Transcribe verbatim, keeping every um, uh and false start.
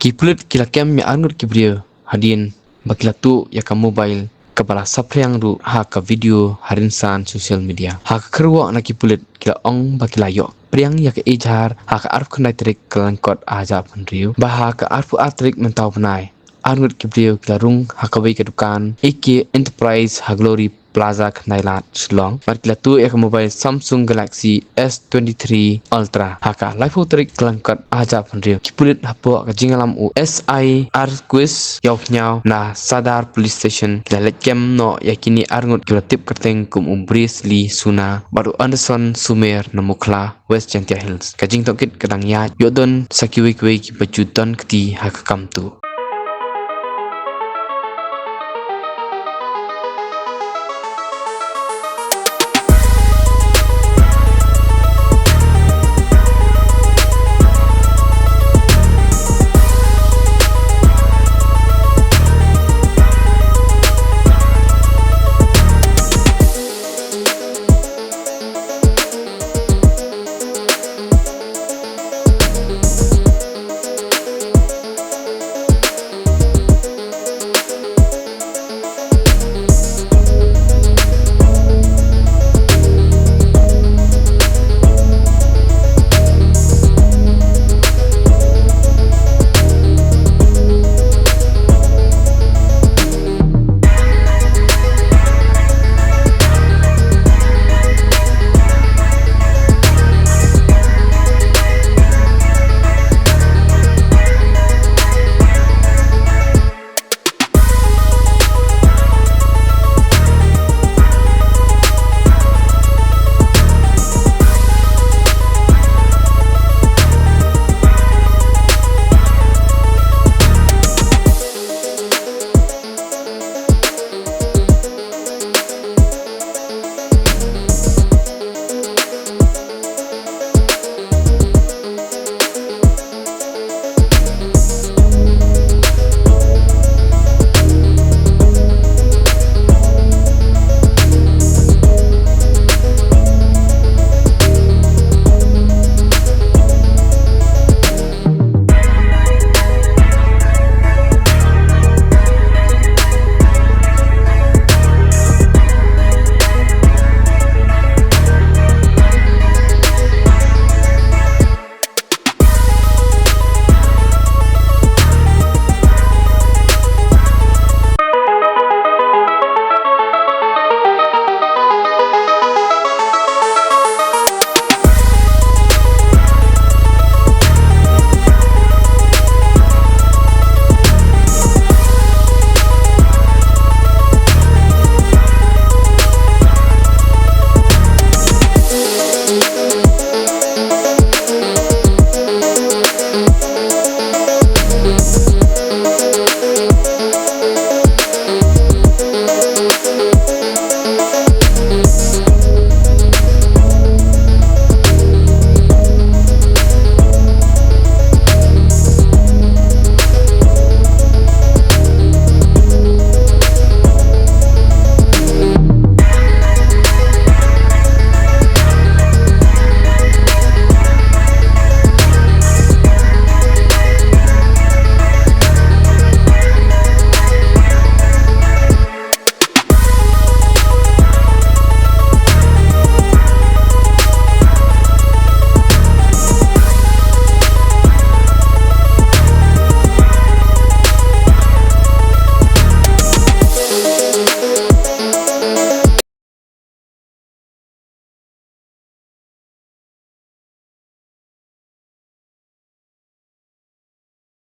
Ki pulit ki la kem ïa arngut ki briew hadien ba ki la tuh ïa ka mobile kaba la saphriang ruh ha ka video ha rynsan social media. Ha ka kyrwoh na ki pulit ki la ong ba ki la ïoh priang ïa ka ejhar ha ka arphew khyndai tarik Kyllalyngkot arhajar arphew hynriew, ba ha ka arphew ar tarik mynta u bnai arngut ki briew ki la rung ha kawei ka dukan A K Enterprise ha Glory Plaza, Khyndai Lad, Shillong. Bad ki la tuh ïa ka mobile Samsung Galaxy S twenty-three Ultra. Ha ka laiphew tarik Kyllalyngkot arhajar arphew hynriew, ki pulit hapoh ka jingïalam u S I Arquis Ïawhñiaw na Sadar Police Station ki la leit kem noh ïa kine arngut kiba la tip kyrteng kum u Brisley Suna bad u Anderson Sumer na Mukhla, West Jaintia Hills. Ka jingtohkit ka dang ïaid, ïoh don sa kiwei kiwei kiba ju don kti ha ka kam tuh.